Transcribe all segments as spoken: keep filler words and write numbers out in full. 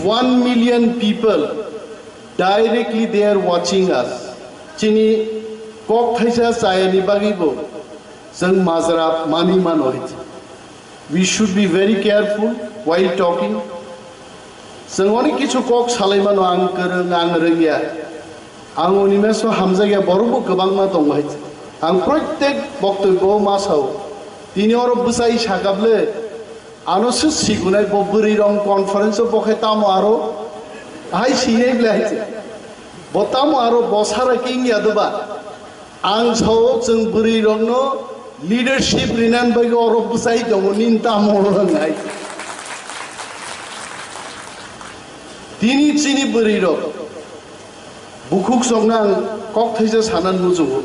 One million people directly they are watching us. Chini kok thaisa chayani bagwi bo chwng majra mani mano hai. We should be very careful while talking. Chwng onek kichu kok salai mano, ang kwrwng, ang rwngya. Ang Animesh-no hamjakya, borokbo kwbangma tongo hai. Ang proitek boktobyo ma sao. Tini oro bwsai sakable, ano se sikunai bo bwrwi rok conference-o bo khe tamo aro hai sinai ble hai. Bo tamo aro bo sara kingya doba. Ang sao chwng bwrwi rokno leadership rinani bagwi oro bwsai tongo, nini tamo rwnai. Tini chini bwrwi rok bukhuk sokno ang kok thaisa sana nujungo.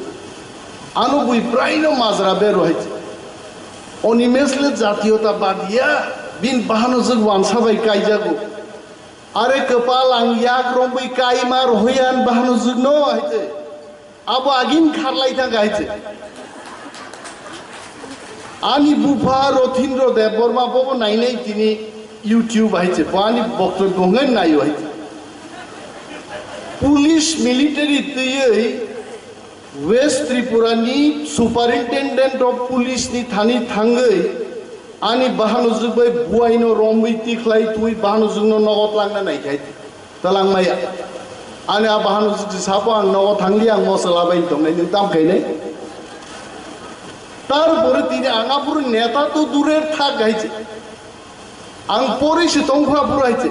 Ano bui praino majra bero hai. Animesh le jatiyota badiya, bin bahano jwk wansa bai kaijago. Are kwpal, ang yak rombwi kaima rohoyan bahano jwkno hai. Abo agin kharlai thang hai se. Ani bupha Rothindro Debbarma bobo nainai tini YouTube hai se. Bo ani boktobyo hwnwi naio hai se. Police military twiwi West Tripura ni Superintendent of Police ni thani thangwi ani bahano jwk bai buaino romwi tikhlai twi bahano jwkno nogo tlangna naikhai. Twlang maya. Ani a bahano jwk sapo ang nogo thangli ang mosola bai tongnai nwng tam khainai. Tarpore tini ang aphuru neta to durer thak hai se. Ang pore se tongkha aphuru hai se.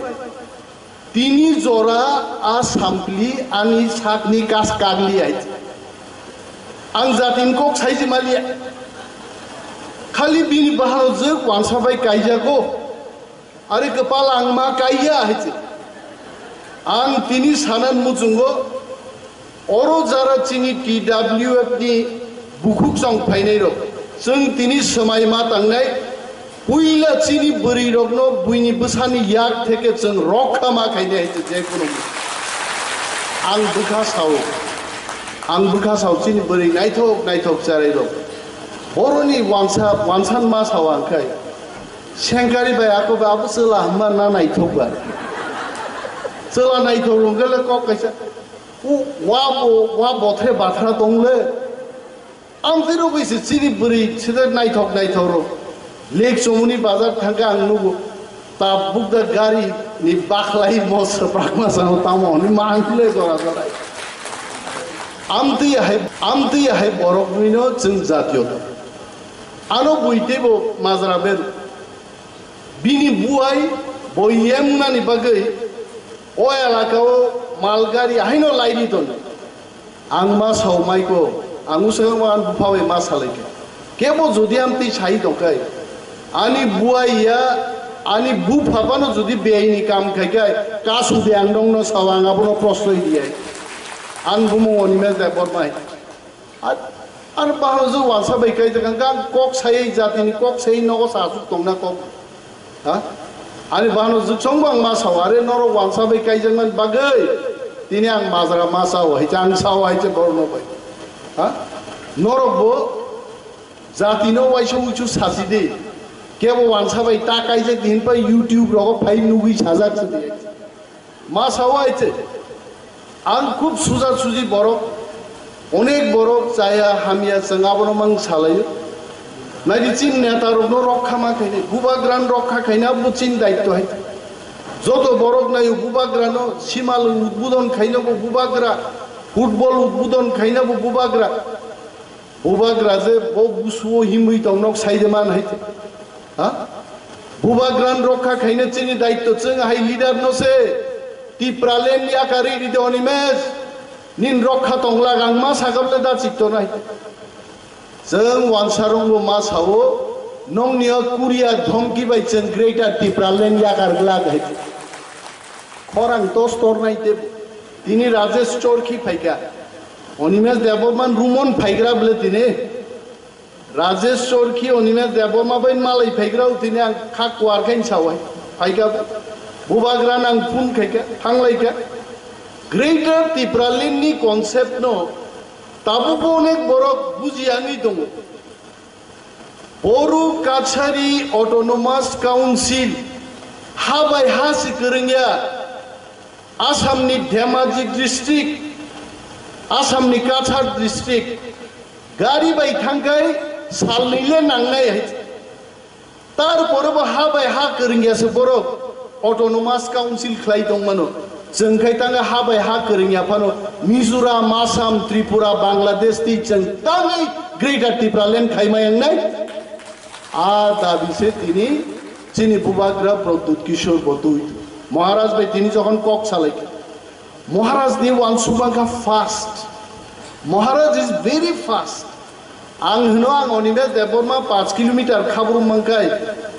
Tini jora a sampli ani sakni kas kagli hai se. Ang jatin kok saiji maliya. Khali bini bahano jwk wansa bai kaijago. Are kwpal ang ma kaiya hai se. Ang tini sanan muchungo, oro jara chini T W F ni bukhuk chong phainai rok. Chwng tini swmai ma tangnai, puila chini bwrwi rokno buini bwsani yak theke chwng rokha ma khainai hai se je kono. Ang bwkha sao, ang bwkha sao chini bwrwi naithok naithok charai rok. Boroni wansa, wansan ma sao ang khai. Sengkari bai ako bai abo chwla hwnma na naithok ba. Chwla naithok rwngkhe le kok kaisa. U, wa bo, wa bothre bathra tong le. Amtwi rwgwi se chini bwrwi side naithok naithok rw. Lake Chomoni bazar thangkhe ang nugo. Tabuk da gari ni bakhlai mo swprakma sano tamo hwnwi ma ang le jora jora. Amtwi hai, amtwi hai borok nwino chwng jatiyota. Ano bui teibo majra ber. Bini buai bo yemnani bagwi o elakao malgari haino laini tongo. Ang ma sao maiko, ang usai ang bupha bai ma salaikha. Kebo jodi amtwi sai tongkhai, ani buai ya, ani bupha phano jodi beaini kam khaikhai, kasu de ang nongno sao, ang abono prosroi riyai. Ang bumung Animesh Debbarma hai. Ar, ar bahano jwk wansa bai kai jakang kok sayai jatini kok sayai nogo sa asuk tongna kok. Ha? Ani bahano jwk chwng bang ma sao, are norok wansa bai kai jakmani bagwi tini ang majra ma sao hai, ang sao hai se borokno bai. Ha? Norok bo jatino waisa uisu sasi di. Kebo wansa bai ta kai jak di hin pai YouTube rogo phai nugwi sajak se di. Ma sao hai se. Ang khub suja suji borok, onek borok chaya hamya chwng abono mang salaio. Naidi chin neta rokno rokha ma khainai, bubagrano rokha khaina bo chin daitto hai. Joto borok naio bubagrano simal udbudon khaina bo bubagra, football udbudon khaina bo bubagra. Bubagra je bo busuo himwi tong nok sai de man hai. Ha? Bubagrano rokha khaina chini daitto chwng hai leader no se. Tipraland yakari ride Animesh. Nin rokha tong lagangma sagable da chikto nai. Chwng wansarong bo ma sao nongni o Korea dhomki bai chwng Greater Tipraland yakar glak hai. Khorang tos tornai te tini Rajesh Chorkhi phaikha. Animesh Debbarma rumon phaigra bwle tini. Rajesh Chorkhi, Animesh Debbarma bai malai phaigra o tini ang kha kuar khain sawai. Phaikha bubagra nang phone khaikha, thanglaikha. Greater Tipraland ni concept no tabuk bo onek borok buji yangwi tongo. Boru Kachari Autonomous Council Ha bai ha si kwrwngya, Assamni Dhemaji district, Assamni Cachar district, gari bai thangkai salnwi le nangnai hai. Tarpore bo ha bai ha kwrwngya se borok autonomous council khlai tongmano. Chwng khai tanga ha bai ha kwrwngya phano Mizoram, Assam, Tripura, Bangladesh twi chwng tangwi Greater Tipraland khaima yangnai. A dabi se tini chini bubagra Pradyut Kishore bo twi. Maharaj bai tini jokhon kok salai kha, Maharaj ni uansuk mankha fast. Maharaj is very fast. Ang hwno ang Animesh Debbarma panch kilometer khabrum mankhai.